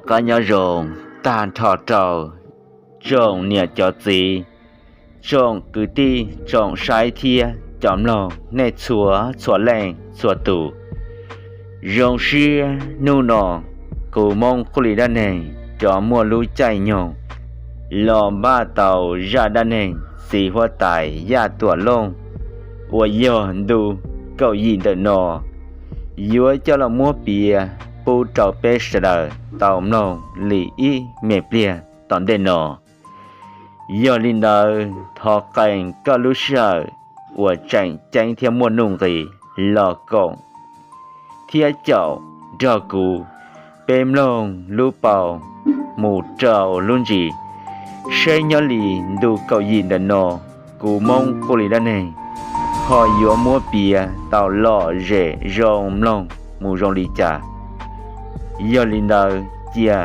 Qab nyob zoo tag nrho rau tsoom niam cov txiv, tsoom kwv tij tsoom saib thiab cov mloog nej txhua txhua leej txhua tus. Zoo siab hnub no kuv Hmoob Quaj Li dab neeg cov muaj lub caij nyoog los npaj tau zaj dab neeg txiv huab tais Yaj Tuam Looj uas yog ntu kaum yim ntawm no yuav coj los muab piav pub rau peb sawv daws tau mloog li ib me pliag tom ntej no. Yog li ntawd thov qee koj lub sij hawm uas tseem ceeb thiab muaj nuj nqis los koom thiab caum nrog kuv peb mloog lub paus mus rau lub ntsis, seb nyob li ntu kaum yim ntawm no kuv Hmoob Quaj Li dab neeg ho yuav muab piav tau lom zem zoo mloog mus zoo li cas. Yog li ntawd cia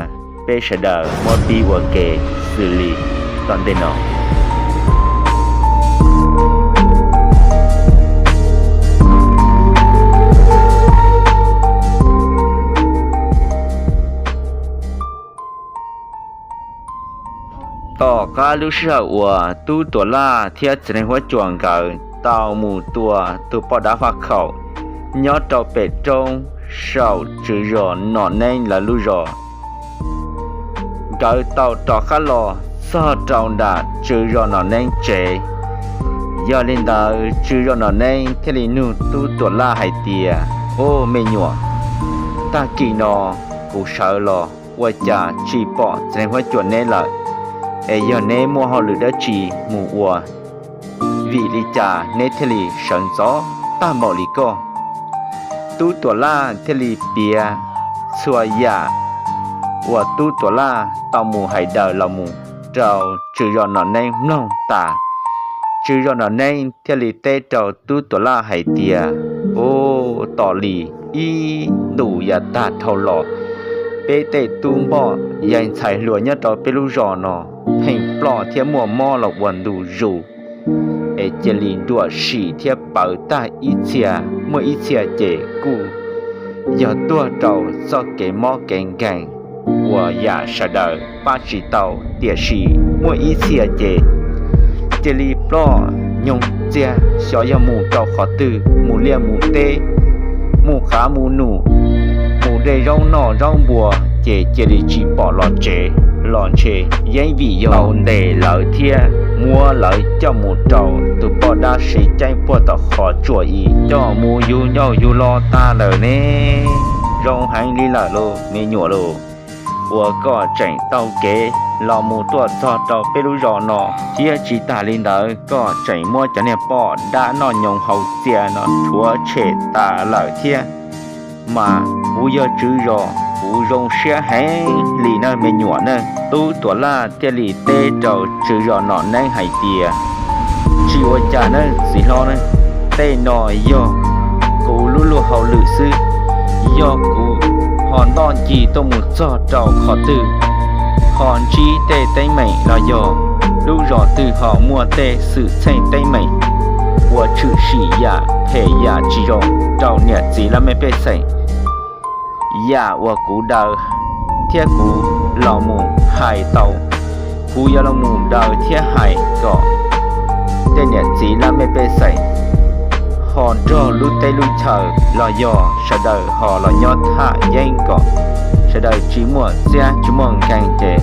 peb sawv daws muab pib ua ke xws li tom ntej no. Tom qab lub sij hawm uas Tub Tuam Laj thiab Txiv Neej Huab Cua nkawd tau mus tua tus poj dab faj khaum nyob rau pem roob saum tswv zos Nom Neeb lawv lub zos, nkawd tau rov qab los txog rau nram tswv zos Nom Neeb tsev. Yog li ntawd tswv zos Nom Neeb thiaj li nug Tub Tuam Laj hais tias, Ub me nyuam, tag kis no kuv sawv los ua cas tsis pom Txiv Neej Huab Cua neb lawm, es yog neb muaj hauj lwm dab tsi mus ua, vim li cas neb thiaj li sawv ntxov tag npaum li koj? Tub Tuam Laj thiaj li piav txhua yam uas Tub Tuam Laj tau mus hais daws los mus rau tswv zos Nom Neeb mloog tas. Tswv zos Nom Neeb thiaj li teb rau Tub Tuam Laj hais tias, Ub, tos li ib ntus yav tag dhau los, peb tej tub npoj yawg ntxhais hluas nyob rau peb lub zos no pheej ploj thiab muaj mob los ua ntu zus, es cia li nruam sim thiab pawv tag ib txhia, muaj ib txhia ces kuj yog tuag rau txoj kev mob kev nkeeg uas yam sawv daws pab tsis tau, tiam sis muaj ib txhia ces cia li ploj nyoog txiag xyov yog mus rau qhov twg, mus liaj mus teb, mus qav mus num, mus de zaub noj zaub npua, ces cia li tsis pom los tsev los ntshe yeej vim yog ntes lawv thiab muab lawv coj mus rau tus poj dab sev ceeb puag tom qhov tsua i coj mus yug ncaug yug lo tag lawm ne. Zoo heev li lawm lauj me nyuam lauj, uas koj tseem taug kev los mus tuaj txog rau peb lub zos no, thiab tsis tas li ntawd koj tseem muab cov niag poj dab noj nyoos haus txias no rhuav tshem tas lawm thiab. Mas kuv yog tswv zos, kuv zoo siab heev li na me nyuam na. Tub Tuam Laj thiaj li teb rau tswv zos Nom Neeb hais tias, Tsis ua cas na txiv hlob na, tej no yog kuv lub luag hauj lwm xwb. Yog kuv ho ntoj ncig tuaj mus txog rau qhov twg, ho ntsib tej teeb meem los yog lub zos twg ho muaj tej xwm txheej teeb meem uas tshwm sim yam phem yam tsis zoo rau niam txiv laj mej pej xeem, yam uas kuv daws thiab kuv los mus hais tau, kuv yuav los mus daws thiab hais kom tej niam txiv laj mej pej xeem ho nrog lub teb lub chaw los yog sawv daws ho los nyob thaj yeeb kom sawv daws tsis muaj txiab tsis muaj nkeeg ces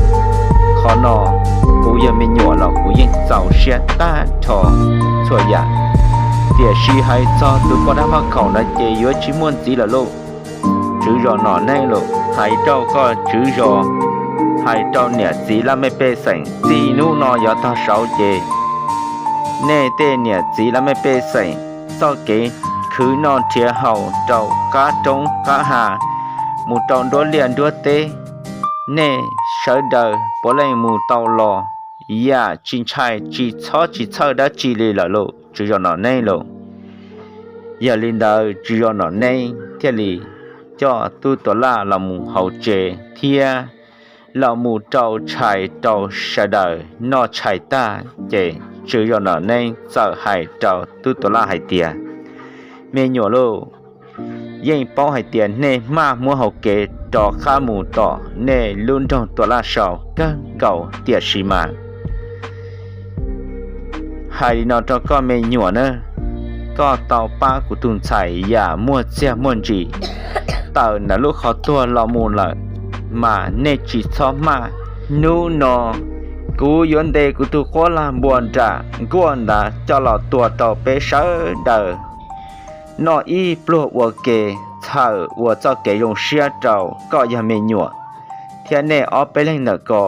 qhov no kuv yog me nyuam los kuv yeej txaus siab tag nrho txhua yam. Tiam sis hais txog tus poj dab faj khaum ntawd ces yuav tsis muaj ntxiv lawm lauj. Tswv zos Nom Neeb lauj, hais rau koj tswv zos, hais rau niam txiv laj mej pej xeem, txij hnub no yuav tog saud ces nej tej niam txiv laj mej pej xeem txoj kev khwv noj nrhiav haus rau qab roob qab hav, mus rau nruab liaj nruab teb, nej sawv daws puav leej mus tau los, yam tsis ntshai tsis txhob tsis txhawj dab tsi li lawm lauj tswv zos Nom Neeb lauj. Yog li ntawd tswv zos Nom Neeb thiaj li coj Tub Tuam Laj los mus hauv tsev thiab los mus rau tshais rau sawv daws noj tshais tag ces tswv zos Nom Neeb txawm hais rau Tub Tuam Laj hais tias, Me nyuam lauj, yeej paub hais tias nej maj muab hau kev rov qab mus tom nej lub nroog Tuam Laj Sau kawg nkaus. Tiam sis mas hais li no rau koj me nyuam na, koj tau pab kuv tus ntxhais yam muaj txiag muaj ntsim tawm ntawm lub qhov tuag los mus lawm, mas nej tsis txhob maj. Hnub no kuv yuav ntes kuv tus quab lag npua nram nkuaj ntawd coj los tua rau peb sawv daws noj ib pluag ua ke, txhawm ua txoj kev zoo siab rau koj yog me nyuam, thiab nej ob peb leeg ntawm ko,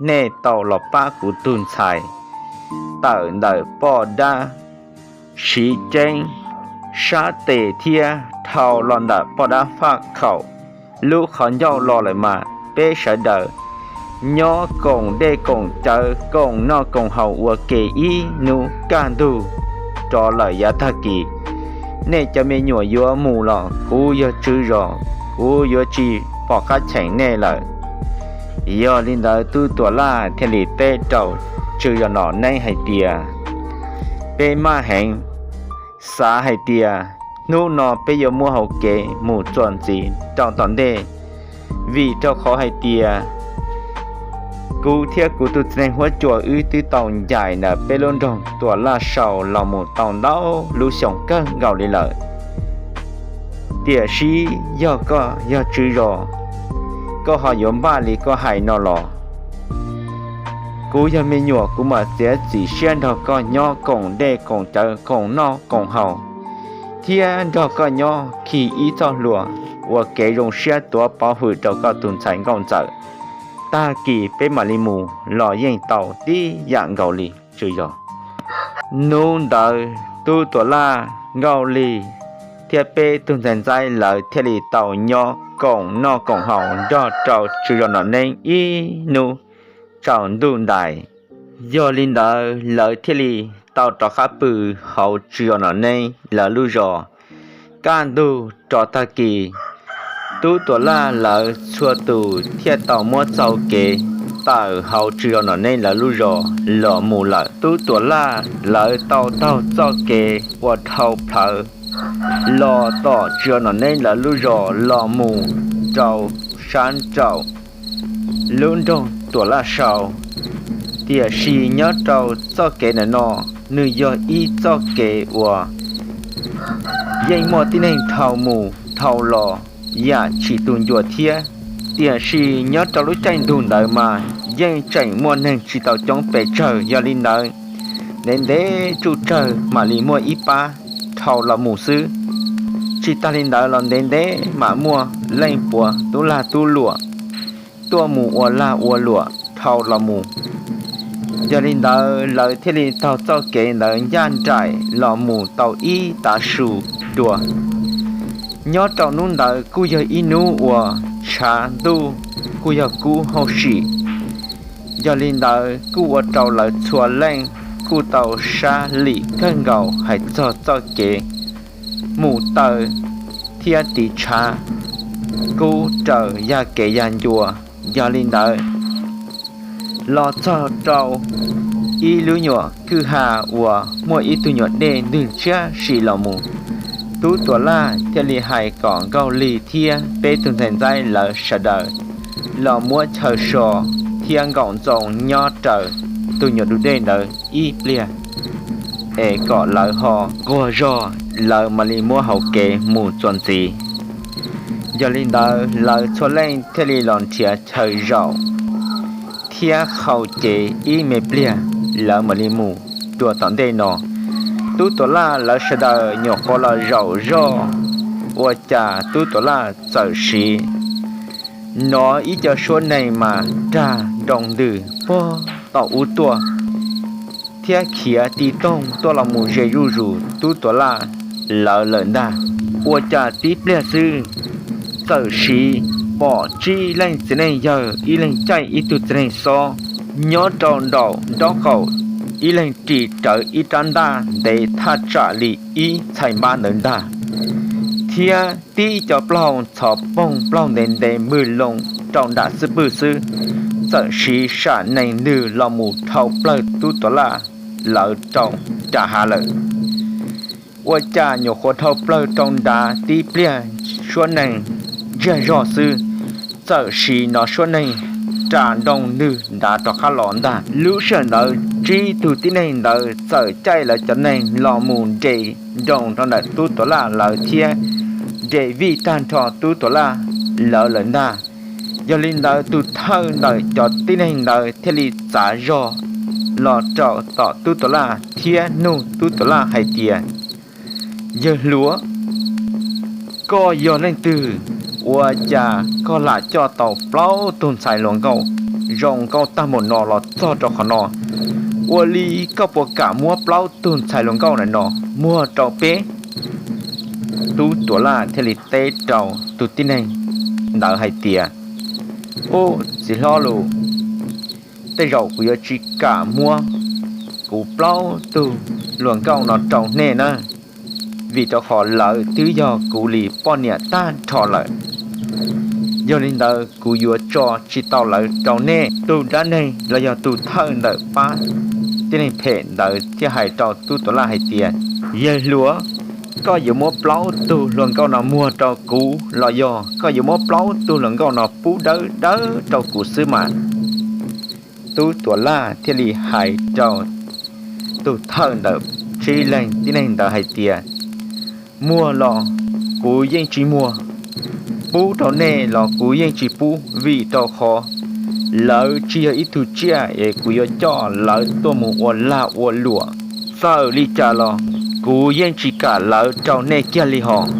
nej tau los pab kuv tus ntxhais tawm ntawm poj dab siv ceeb sab tes thiab dhau los ntawm poj dab faj khaum lub qhov ncauj los lawm mas peb sawv daws nyob koom dej koom cawv koom noj koom haus ua ke ib hnub kaj ntug rov lawm yav tag kis. Nej cov me nyuam yuav mus los kuv yog tswv zos, kuv yuav tsis pom qab cheem nej lawm. Yog li ntawd tub Tuam Laj thiaj li teb rau tswv zos Nom Neeb hais tias, peb maj heev, xav hais tias hnub no peb yuav muab hauv kev mus txuas ntxiv rau tom ntej, vim rau qhov hais tias kuv thiab kuv tus txiv neej huab cua wb twb tau ncaim ntawm peb lub nroog Tuam Laj Sau los mus tau ntau lub xyoo kawg nkaus li lawm. Tiam sis yog koj yog tswv zos, koj ho yuav npaj li koj hais no los? Kuv yog me nyuam, kuv mam txiav txim siab nrog koj nyob koom dej koom cawv koom noj koom haus, thiab nrog koj nyob khi ib txoj hlua ua kev zoo siab tuav pov hwm rau koj tus ntxhais Nkauj Ntxawm. Tag kis peb mam li mus los yeej tau tib yam nkaus li tswv zos. Hnub ntawd tub Tuam Laj, Nkauj Lig thiab peb tug ntxhais ntxaib lawv thiaj li tau nyob koom noj koom haus nrog rau tswv zos Nom Neeb ib hnub tsaus ntuj ntais. Yog li ntawd lawv thiaj li tau rov qab pw hauv tswv zos Nom Neeb lawv lub zos. Kaj ntug rov tag kis, tub Tuam Laj lawv txhua tus thiaj tau muab txoj kev tawm hauv tswv zos Nom Neeb lawv lub zos los mus lawm. Tub Tuam Laj lawv tau taug txoj kev uas dhau plawv los tom tswv zos Nom Neeb lawv lub zos los mus rau sab nraum lub nroog Tuam Laj Sau. Tiam sis nyob rau txoj kev ntawm no, nws yog ib txoj kev uas yeej muaj tib neeg dhau mus dhau los yam tsis tu ncua thiab. Tiam sis nyob rau lub caij ntuj ntawd mas yeej tseem muaj neeg tsis tau coob pes tsawg. Yog li ntawd, ntev ntev tsuj tsawg mam li muaj ib pab dhau los mus xwb. Tsis tas li ntawd los ntev ntev mam muaj leej puav tub lag tub luam tuaj mus ua lag ua luam dhau los mus. Yog li ntawd lawv thiaj li taug txoj kev ntawd ncaj nraim los mus tau ib tav su dua. Nyob rau hnub ntawd kuj yog ib hnub uas tshav ntuj kuj yog kub hauj sim. Yog li ntawd kuj ua rau lawv txhua leej kuj tau sab lim kawg nkaus hais txog txoj kev mus taw thiab tiv tshav kub raws yaj kev yaj ncua. Yog li ntawd, los txog rau ib lub nyuam kwj ha uas muaj ib tug nyuam dej ntws ntshiab si los mus, tub Tuam Laj thiaj li hais kom Nkauj Lig thiab peb tug ntxhais ntxaib lawv sawv daws los muab chaw so thiab nkaum ntxoo nyob raws tus nyuam dub dej ntawd ib pliag, es kom lawv ho nquag zog lawv mam li muab hauv kev mus txuas ntxiv. Yog li ntawd lawv txhua leej thiaj li los nrhiav chaw zaum thiab qhau cev ib me pliag, lawv mam li mus dua tom ntej no. Tub Tuam Laj lawv sawv daws nyuam qhuav los zaum zoj, ua cas tub Tuam Laj txawm siv hnov ib co suab neeg mas rag nroo ntws puag tom ub tuaj, thiab khiav ti toog tuaj los mus ze zuj zus tub Tuam Laj lawv lawm ntag. Ua cas tib pliag xwb, txawm siv pom tsib leej txiv neej yawg, ib leeg caij ib tug txiv neej xob, nyob rau nraum nraub qaum, ib leeg ris rawv ib rab ntaj ntev thaj tsam li ib txhais npab ntawd ntag, thiab tib co plaub hau ntxhov poog, plaub hau ntev ntev npwg loo rau nram xub pwg xwb, txawm siv sam nees ntws los mus dhau plawg tub Tuam Laj lawv rau nram hav lawm. Ua cas nyuam qhuav dhau plawg rau nrad tib pliag, suab neeg ntsiag zog xwb, txawm sim no suab neeg ras nroo ntws nrad rov qab los ntag. Lub sij hawm ntawd tsib tug tib neeg ntawd txawm caij lawv cov neeg los mus nres nroos rau ntawm tub tuam laj lawv thiab nres vij tag nrho tub tuam laj lawv lawm ntag. Yog li ntawd tus thawj ntawm cov tib neeg ntawd thiaj li txav zog los rau tom tub tuam laj thiab nug tub tuam laj hais tias, yawg hluas, koj yog leej twg? Ua cas koj lam coj tau plaub tug ntxhais hluas nkauj zoo nkauj tag npaum no los txog rau qhov no? Ua li koj puas kam muab plaub tug ntxhais hluas nkauj na no muag rau peb? Tub tuam laj thiaj li teb rau tus tib neeg ntawd hais tias, ub, txiv hlob lus, tej zaum kuv yuav tsis kam muab kuv plaub tug hluas nkauj no rau nej na, vim rau qhov lawv twb yog kuv li poj niam tag nrho lawm. Yog li ntawd kuv yuav tso tsis tau lawv rau nej. Tus dab neeg los yog tus thawj ntawm pab tib neeg phem ntawd thiaj hais rau tub tuam laj hais tias, yawg hluas, koj yuav muab plaub tug hluas nkauj no muag rau kuv los yog koj yuav muab plaub tug hluas nkauj no pub dawb dawb rau kuv xwb mas? Tub tuam laj thiaj li hais rau tus thawj ntawm tsib leeg tib neeg ntawd hais tias, muag los kuv yeej tsis muag, pub rau nej los kuv yeej tsis pub, vim rau qhov lawv tsis yog ib tug tsiaj es kuv yuav coj lawv tuaj mus ua lag ua luam. Txawm li cas los kuv yeej tsis kam lawv rau nej kiag li hos.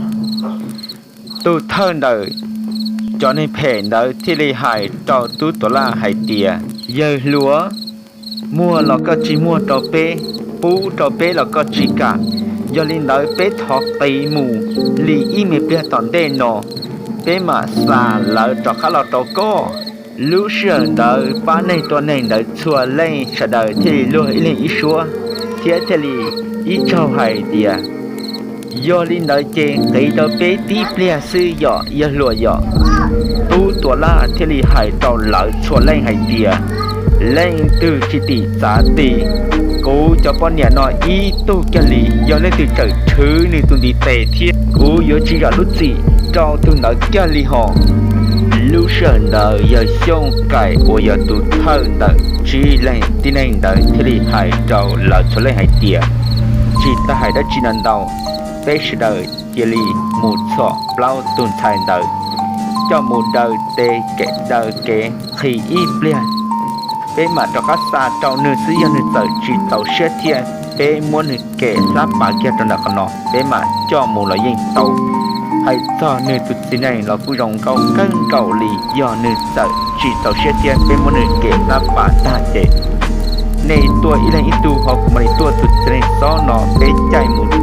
Tus thawj ntawm cov neeg phem ntawd thiaj li hais rau tub tuam laj hais tias, yawg hluas, muag los koj tsis muag rau peb, pub rau peb los koj tsis kam. Yog li ntawd peb thov qiv mus li ib me pliag tom ntej no, peb mam xa lawv rov qab los rau koj. Lub sij hawm ntawd pab neeg tua neeg ntawd txhua leej sawv daws thiaj li luag ib leeg ib suab thiab thiaj li ib tsaug hais tias, yog li ntawd ces qiv rau peb tib pliag xwb yom yawg hluas yom. Tub tuam laj thiaj li hais rau lawv txhua leej hais tias, leej twg tsis tim txav tis kuv cov poj niam no ib tug kiag li, yog leej twg tseem tshwv nws tus ntiv tes thiab kuv yuav tsis zam lub txim rau tus ntawd kiag li hos. Lub sij hawm ntawd yawg Xyooj Kaim uas yog tus thawj ntawm tsib leeg tib neeg ntawd thiaj li hais rau lawv txhua leej hais tias, tsis tas hais dab tsi no ntau, peb sawv daws cia li mus txhom plaub tug ntxhais ntawd coj mus daws tes kev daws kev nqhis ib pliag, peb mam rov qab xa rau nws xwb, yog nws txawm tsis txaus siab thiab peb muab nws kem hlab pas kiag rau ntawm qhov no peb mam coj mus los yeej tau. Hais txog nws tus txiv neej los kuj zoo nkauj kawg nkaus li, yog nws txawm tsis txaus siab thiab peb muab nws kem hlab pas tag ces nej tuaj ib leeg ib tug ho kuv mam li tuaj tus txiv neej xob no peb caij mus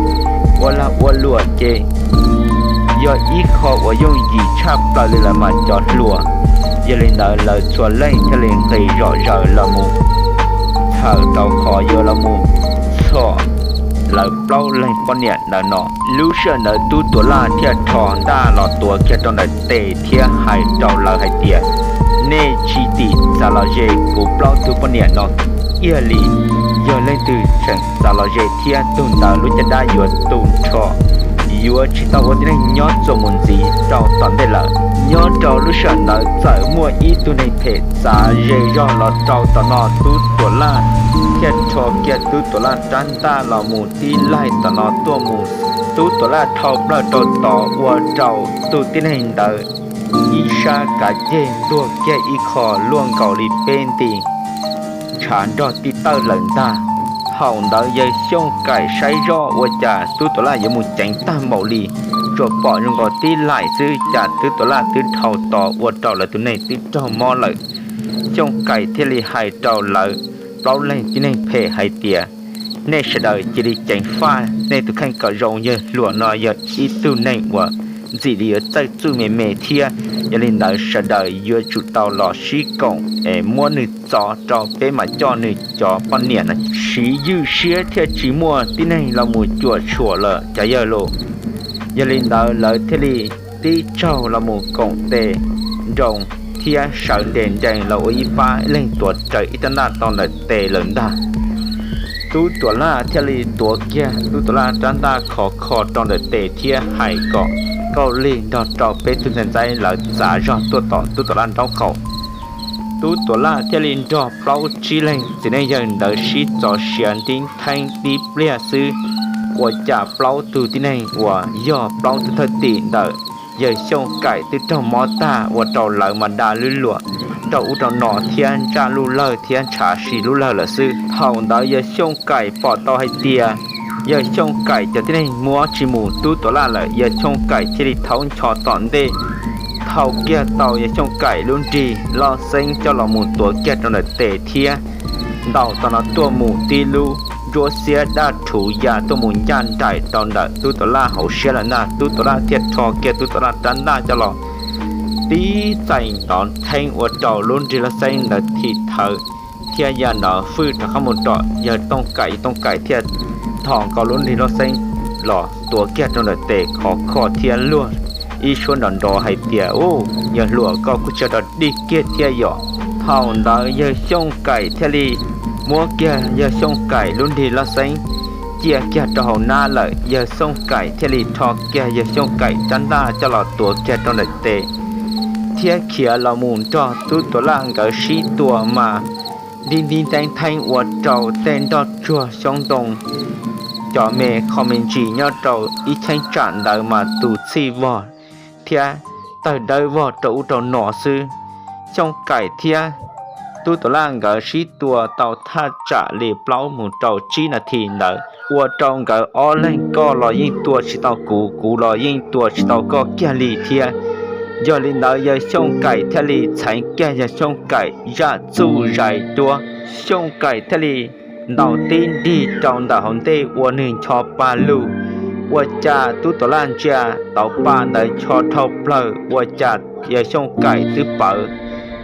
ua lag ua luam ces yog ib qho uas yooj yim tshaj plaws li lawm mas cov hluas. Yog li ntawd lawv txhua leej thiaj li nqis zom zaws los mus txhawm tau qhov yuav los mus txhom lawv plaub leeg poj niam ntawd no. Lub sij hawm ntawd tub tuam laj thiaj rho ntaj los tuav kiag rau ntawm tes thiab hais rau lawv hais tias, nej tsis tim txav los ze kuv plaub tug poj niam no kiag li. Yog leej twg tseem txav los ze thiab tus ntawd lub caj dab yuav tu nrho, yuav tsis tau ua tib neeg nyob txuas mus ntxiv rau tom ntej lawm. Nyob rau lub sij hawm ntawd txawm muaj ib tug neeg phem txav ze zog los rau tom no, tub tuam laj thiaj rho kiag tub tuam laj rab ntaj los mus tib laig tom no tuaj mus. Tub tuam laj dhau plaws rau tod ua rau tus tib neeg ntawd ib sab kav ceg ntuag kiag ib qho luaj nkaus li peb nti, tshav nrog tib tawj lawm ntag. Thaum ntawd yawg Xyooj Kaim saib zoj ua cas tub tuam laj yuav mus ceev tag npaum li, tsuas pom zoo nkaus tib laim xwb cas tub tuam laj twb dhau tod ua rau lawv tus neeg twb raug mob lawm. Xyooj Kaim thiaj li hais rau lawv plaub leeg tib neeg phem hais tias, nej sawv daws cia li ceev faj nej tus kheej kom zoo, yawg hluas no yog ib tug neeg uas ntxim li yuav txawj txuj me me thiab. Yog li ntawd sawv daws yuav tsum tau los sib koom es muab nws txov rau peb mam coj nws cov poj niam no siv ywj siab thiaj tsis muaj tib neeg los mus cuam tshuam lawm cov yawg los. Yog li ntawd lawv thiaj li tib tsaug los mus koom tes nroos thiab sawv ntes nrees los ua ib pab ib leeg tuav rawv ib rab ntaj tau ntawm tes lawm ntag. Tub tuam laj thiaj li tuav kiag tub tuam laj rab ntaj khov kho rau ntawm tes thiab hais kom Kauj Lig nrog rau peb tug ntxhais ntxaib lawv txav zog tuaj tom Tub Tuam Laj nraub qaum. Tub Tuam Laj thiaj li nrog plaub tsib leeg txiv neej yawg ntawd sib txov siav ntiv theeb tib pliag xwb, ua cas plaub tug tib neeg uas yog plaub tug thwj tim ntawm yawg Xyooj Kaim twb raug mob tag, ua rau lawv mas da lub luam rau ub rau no thiab ntsaj lub lawg thiab ntshav si lub lawg lawm xwb. Thaum ntawd yawg Xyooj Kaim pom tau hais tias yawg Xyooj Kaim cov tib neeg muab tsis mus Tub Tuam Laj lawm, yawg Xyooj Kaim thiaj li thaub ncho tom ntej, thau kiag tau yawg Xyooj Kaim lub nrig loj xeeb coj los mus tuav kiag rau ntawm tes thiab ntaus tau no tuaj mus tib lub ntsuab xiab daj rhuv ya tuaj mus ncaj nraim rau ntawm Tub Tuam Laj hauv siab lawm ntag. Tub Tuam Laj thiaj rho kiag Tub Tuam Laj rab ntaj coj los tib txais ntov theeb ua rau lub nrig loj xeeb ntawd thim thawv thiab ya nrov fwj rov qab mus rau yawg Tooj Kaim. Yawg Tooj Kaim thiaj thom nkaus lub nrig loj xeeb los tuav kiag rau ntawm tes khov kho thiab luag ib suab nrov nrov hais tias, Ub, yawg hluas, koj kuj tsis rov dig kiag thiab yom. Thaum ntawd yawg Xyooj Kaim thiaj li muab kiag yawg Xyooj Kaim lub nrig loj xeeb cia kiag rau hauv nab lawm. Yawg Xyooj Kaim thiaj li rho kiag yawg Xyooj Kaim rab ntaj coj los tuav kiag rau ntawm tes thiab khiav los mus nrog Tub Tuam Laj nkawd sib tua mas nti nti teeb theeb ua rau tej nroj tsuag xyoob ntoo cov me kho me ntsis nyob rau ib cheeb tsam ntawd mas tus txhij vog thiab tawg dawb vog rau ub rau no xwb. Xyooj Kaim thiab Tub Tuam Laj nkawd sib tua tau thaj tsam li plaub mus rau tsib nas this ntawd, ua rau nkawd ob leeg koj los yeej tua tsis tau kuv, kuv los yeej tua tsis tau koj kiag li thiab. Yog li ntawd yawg Xyooj Kaim thiaj li txheev kiag yawg Xyooj Kaim zaj txuj zais duab. Xyooj Kaim thiaj li ntaus tib nrig rau ntawm hauv ntej ua nws ncho pa lug, ua cas Tub Tuam Laj ntsia tauv pa ntawd ncho dhau plaws ua cas yawg Xyooj Kaim twb pawv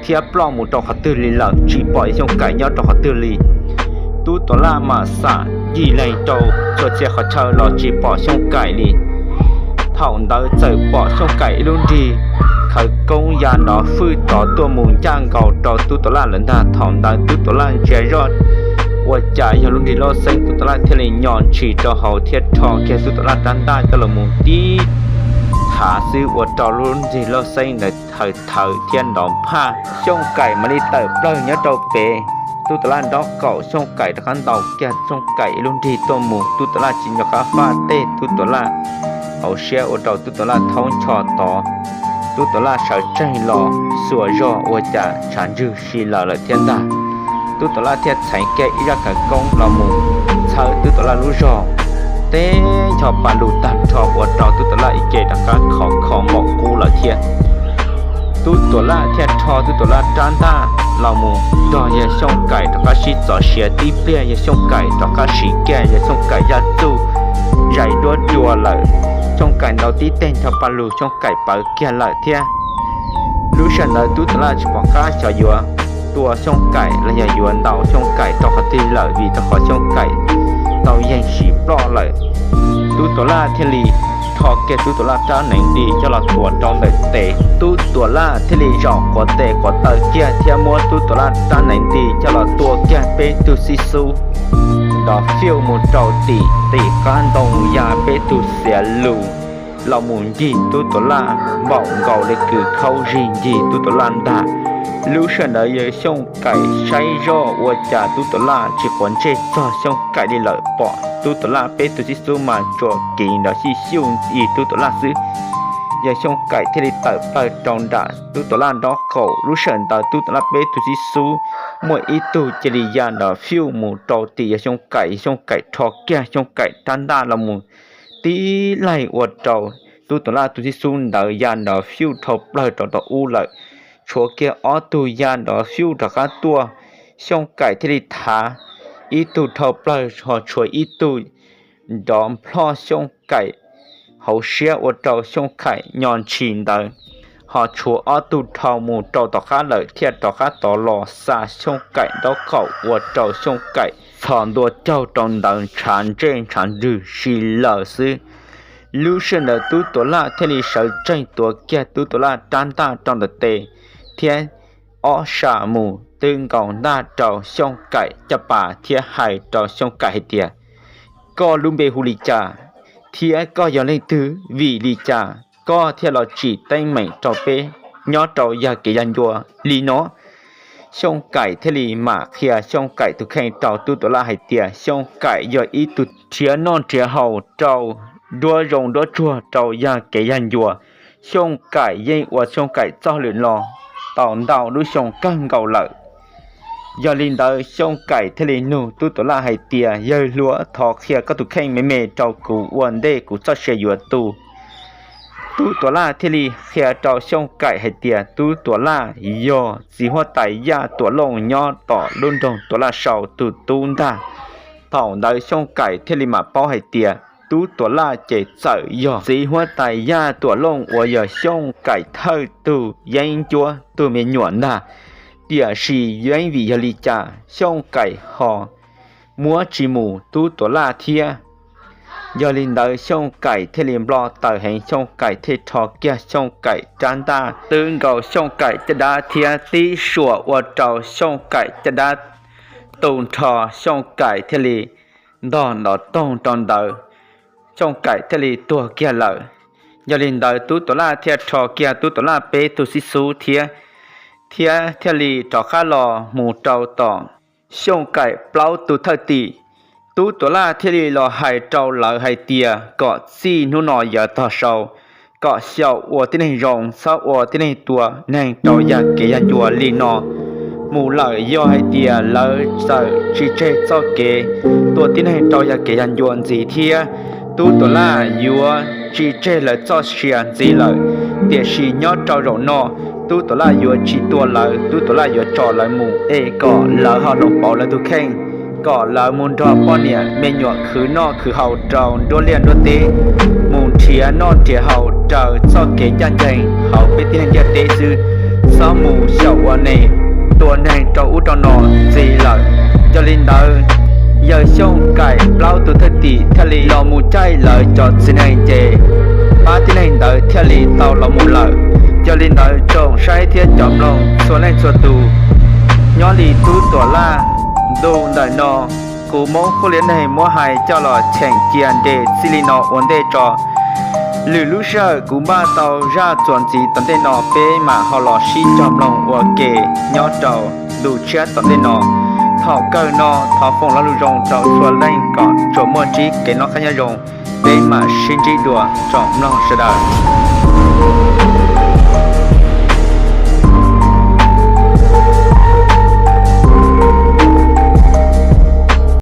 thiab ploj mus rau qhov twg li lawm, tsis pom yawg Xyooj Kaim nyob rau qhov twg li. Tub Tuam Laj mam xam ncig lees rau txhua txhia qhov chaw los tsis pom Xyooj Kaim li. Thaum ntawd txawm pom Xyooj Kaim ib lub nrig khawv koob ya nrov fwj tod tuaj mus ncaj nkaus rau Tub Tuam Laj lawm ntag. Thaum ntawd Tub Tuam Laj ntsia zoj ua cas yog lub nrig loj xeeb, Tub Tuam Laj thiaj li nyo ntshis rau hauv thiab rho kiag Tub Tuam Laj rab ntaj coj los mus tib thav xwb ua rau lub nrig loj xeeb ntawd thawv thawv thiab nrov phaj. Xyooj Kaim mam li tawm plawg nyob rau pem Tub Tuam Laj nraub qaum, Xyooj Kaim rov qab ntaus kiag Xyooj Kaim ib lub nrig tuaj mus, Tub Tuam Laj tsis nco qab faj tej Tub Tuam Laj hauv siab ua rau Tub Tuam Laj thaub ncho tod. Tub Tuam Laj sawv tsees los xuas zog ua cas tshav ntswg si lawm lawm thiab ntag. Tub Tuam Laj thiaj txheev kiag ib zaj khawv koob los mus txhawb Tub Tuam Laj lub zog, teb ncho pa lug tag nrho ua rau Tub Tuam Laj ib ce rov qab khov kho npaum qub lawm thiab. Tub Tuam Laj thiaj rho Tub Tuam Laj rab ntaj los mus nrog yawg Xyooj Kaim rov qab sib txov siav tib pliag, yawg Xyooj Kaim rov qab siv kiag yawg Xyooj Kaim zaj txuj zais duab dua lawm. Xyooj Kaim ntaus tib teg ncho pa lug, Xyooj Kaim pawv kiag lawm thiab. Lub sij hawm ntawd Tub Tuam Laj tsis pom qab xyov yuav tua Xyooj Kaim los yog yuav ntaus Xyooj Kaim rau qhov twg lawm, vim rau qhov Xyooj Kaim tau yeeg sim ploj lawm. Tub Tuam Laj thiaj li rho kiag Tub Tuam Laj rab hneev nti coj los tuav rau ntawm tes. Tub Tuam Laj thiaj li zaum quav tes quav taw kiag thiab muab Tub Tuam Laj rab hneev nti coj los tua kiag peb tug xib xub nrov fiuj mus rau tim tim qab ntoo ya peb tug xiav lus los mus ncig Tub Tuam Laj npaum nkaus li kws khaub zig ncig Tub Tuam Laj ntag. Lub sij hawm ntawd yawg Xyooj Kaim saib zoj ua cas Tub Tuam Laj tsis quav ntsej txog Xyooj Kaim li lawm, pom Tub Tuam Laj peb tug xib xub mas tsuas kiv nrov xyij xyuj ncig Tub Tuam Laj xwb. Yawg Xyooj Kaim thiaj li tawm plawg rau nram Tub Tuam Laj nraub qaum. Lub sij hawm ntawd Tub Tuam Laj peb tug xib xub muaj ib tug cia li ya nrov fiuj mus rau tim yawg Xyooj Kaim, yawg Xyooj Kaim rho kiag Xyooj Kaim rab ntaj los mus tib laig ua rau Tub Tuam Laj tus xib xub ntawd ya nrov fiuj dhau plawg rau tom ub lawm. Tshuav kiag ob tug ya nrov fiuj rov qab tuaj, Xyooj Kaim thiaj li thav ib tug dhau plawg ho tshuav ib tug nrov nplhoj Xyooj Kaim hauv siab ua rau Xyooj Kaim nyo ntshis ntawd, ho tshuav ob tug dhau mus rau tom qab lawm thiaj rov qab tov los xa Xyooj Kaim nraub qaum ua rau Xyooj Kaim txhos ntua caug rau ntawd ntshav ntsej ntshav ntswg si lawm xwb. Lub sij hawm ntawd Tub Tuam Laj thiaj li sawv tsees tuav kiag Tub Tuam Laj rab ntaj rau ntawm tes thiab ob sam mus twb nkaus ntaj rau Xyooj Kaim caj pas thiab hais rau Xyooj Kaim hais tias, Koj lub npe hu li cas, thiab koj yog leej twg, vim li cas koj thiaj los tsim teeb meem rau peb nyob rau yag kev yag ncua li no. Xyooj Kaim thiaj li mam qhia Xyooj Kaim tus kheej rau Tub Tuam Laj hais tias Xyooj Kaim yog ib tug nrhiav noj nrhiav haus rau nruab zoo nruab tsuag rau yag kev yag ncua. Xyooj Kaim yeej ua Xyooj Kaim txoj hauj lwm no tau ntau lub xyoo kawg nkaus lawm. Yog li ntawd Xyooj Kaim thiaj li nug Tub Tuam Laj hais tias, yawg hluas, thov qhia koj tus kheej me me rau kuv ua ntej kuv txoj sia yuav tu. Tub Tuam Laj thiaj li qhia rau Xyooj Kaim hais tias Tub Tuam Laj yog txiv huab tais Yaj Tuam Looj nyob tom lub nroog Tuam Laj Sau tus tub ntag. Thaum ntawd Xyooj Kaim thiaj li mam paub hais tias Tub Tuam Laj ces txawm yog txiv huab tais Yaj Tuam Looj uas yog Xyooj Kaim thawj tug yeeb ncuab tug me nyuam ntag, tiam sis yeej vim yog li cas Xyooj Kaim ho muab tsis mus Tub Tuam Laj thiab. Yog li ntawd Xyooj Kaim thiaj li nplo taws heev, Xyooj Kaim thiaj rho kiag Xyooj Kaim rab ntaj twb nkaus Xyooj Kaim caj dab thiab tib suam ua rau Xyooj Kaim caj dab tu nrho, Xyooj Kaim thiaj li ntog nrov toog rau ntawd, Xyooj Kaim thiaj li tuag kiag lawm. Yog li ntawd Tub Tuam Laj thiaj rho kiag Tub Tuam Laj peb tug xib xub thiab, thiab thiaj li rov qab los mus rau tom Xyooj Kaim plaub tus thwj tim. Tub Tuam Laj thiaj li los hais rau lawv hais tias kom txij hnub no yav tog sau, kom xyaum ua tib neeg zoo, txhob ua tib neeg tua neeg rau yag kev yag ncua li no mus lawm. Yog hais tias lawv txawm tsis tseg txoj kev tua tib neeg rau yag kev yag ncua ntxiv thiab, Tub Tuam Laj yuav tsis tseg lawv txoj sia ntxiv lawm. Tiam sis nyob rau zaum no, Tub Tuam Laj yuav tsis tua lawv, Tub Tuam Laj yuav tso lawv mus es kom lawv ho hloov pauv lawv tus kheej, kom lawv mus nrog poj niam me nyuam khwv noj khwv haus rau nruab liaj nruab teb, mus nrhiav noj nrhiav haus raws txoj kev ncaj ncees hauv peb tib neeg ntiaj teb xwb, txhob mus xyaum ua neeg, tua neeg rau ub rau no ntxiv lawm. Yog li ntawd, yawg Xyooj Kaim plaub tus thwj tim thiaj li los mus caij lawv cov txiv neej ces pab tib neeg ntawd thiaj li tau los mus lawm. Yog li ntawd tsoom saib thiab cov mloog txhua leej txhua tus, nyob li Tub Tuam Laj ntu ntawm no, kuv Hmoob Khuj Liab Neeg muab hais coj los cheem cia nres txij li no ua ntej tso. Lwm lub sij hawm kuv npaj tau zaj txuas ntxiv tom ntej no peb mam ho los sib cog mloog ua ke nyob rau ntu tshiab tom ntej no. Thaum kawg no thov foom lo lus zoo rau txhua leej kom tsuas muaj ntsib kev noj qab nyob zoo. Peb mam sib ntsib dua tsoom mloog sawv daws.